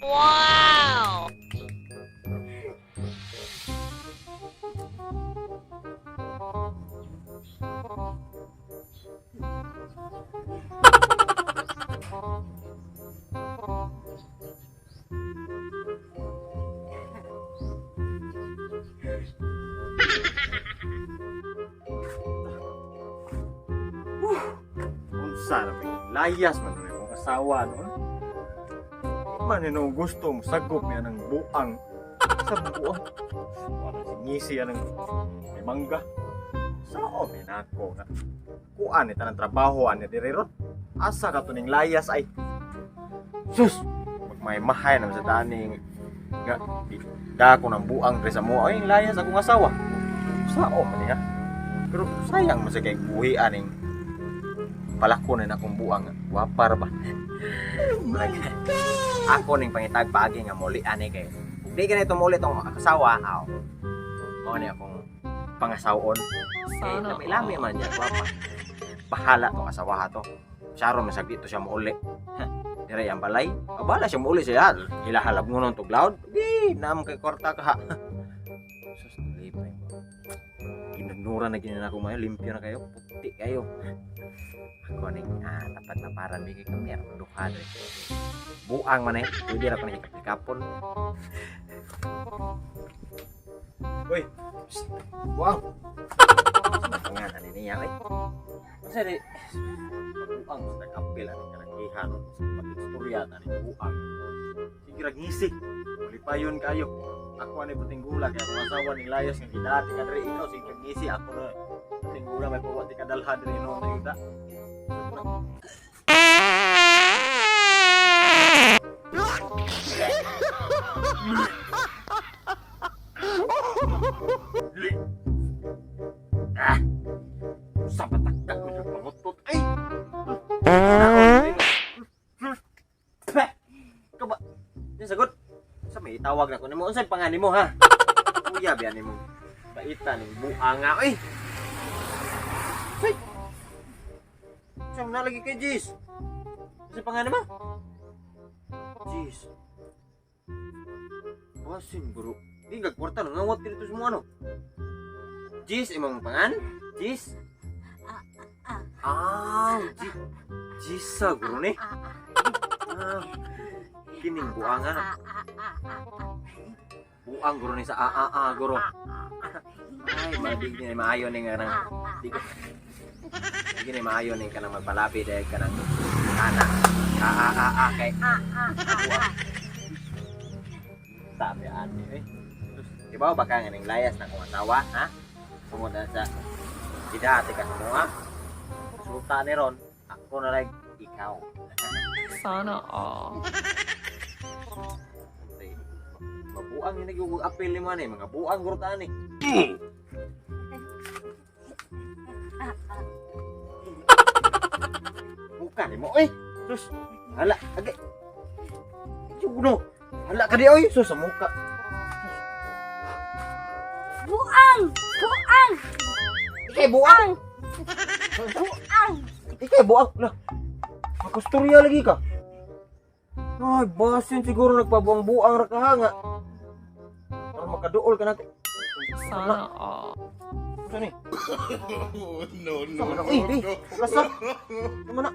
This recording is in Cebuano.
Wow! Unsa na may layas man nun akong asawa noon. Man no gusto mo sagop niya ng buang. Sa buang. Wala si ngisi yan ng may mangga. Sao may nako nga. Kuan ni tanang trabaho ani diri ron. Asa ka to ning layas ay. Sus, magmay-mahay naman sa taning nga dako ng buang diri sa mo ay layas akong asawa. Sao man niya. Pero sayang man sa kay buhi aning palako na akong buang wapar ba. Murag, ako ning pangitag paagi nga muli ani kay kung di ganito muli tong asawa aw mao ni akong pangasawon kay Sana lami-lami man niya gwapa. Bahala tong asawa ha to. Saro man dito siya muuli. Dire ang balay abala siya muuli siya ilahalab ngonon tog loud di naam kay kwarta ka ha. Sus, lipay mo ginagnura na gina ako mayo limpyo na kayo puti kayo. Ako ning tapat na paran bigay kami ang duha dre. Buang man eh, pwede ra ko ning kapon. Uy, psst, buang. Pangalan ani niya ay. Unsa di buang sa nag-apil ani kalakihan sa pag-istorya ani buang. Sige ra ngisi. Malipayon kayo. Ako ani puting gula kay akong asawa ning layas nga gidati ka diri ikaw sige kag ngisi ako na puting gula may pawa ti kadalha diri no na yuda. Ah! Sa patakda mo sa pangutot ay. Peh! Kaba. Yung sagot. Sa may itawag na ko nimo unsay pangani mo ha? Kuya biyan nimo. Paita ning buanga oy. Say. Saan na lagi kay Jis? Unsay pangani mo? Jis. Basin bro. Di gagkwarta nang ngawat dito sa mga ano. Jis imong pangan? Jis? Ah, Jisa guro ni. Ah, kining buangan. Buang guro ni sa AAA guro. Ay, madig ni maayo ni nga nang di ko. Di ni maayo ni kanang magpalabi dahil kanang ana. AAA kay buang. Sabi ani eh. Di ba baka nga ning layas na kung asawa, ha? Tungod na sa gidati ka sa mga. Resulta ni ron, ako na lang ikaw. Sana all. Ay, mabuang yung nagugug apel ni man eh. Mga buang guro taan eh. Buka ni mo eh. Sus, hala, agay. Yuno. Hala ka di oy. Sus, sa muka. Buang! Buang! Ikay buang. Buang! Ikay buang. Lah. Makastorya lagi ka. Ay, basin siguro nagpabuang-buang ra ka ha nga. Para makaduol ka na. Sana all. Saan ni? No, no, Sama na. no, Uy, uy, no. kasa. Sama na.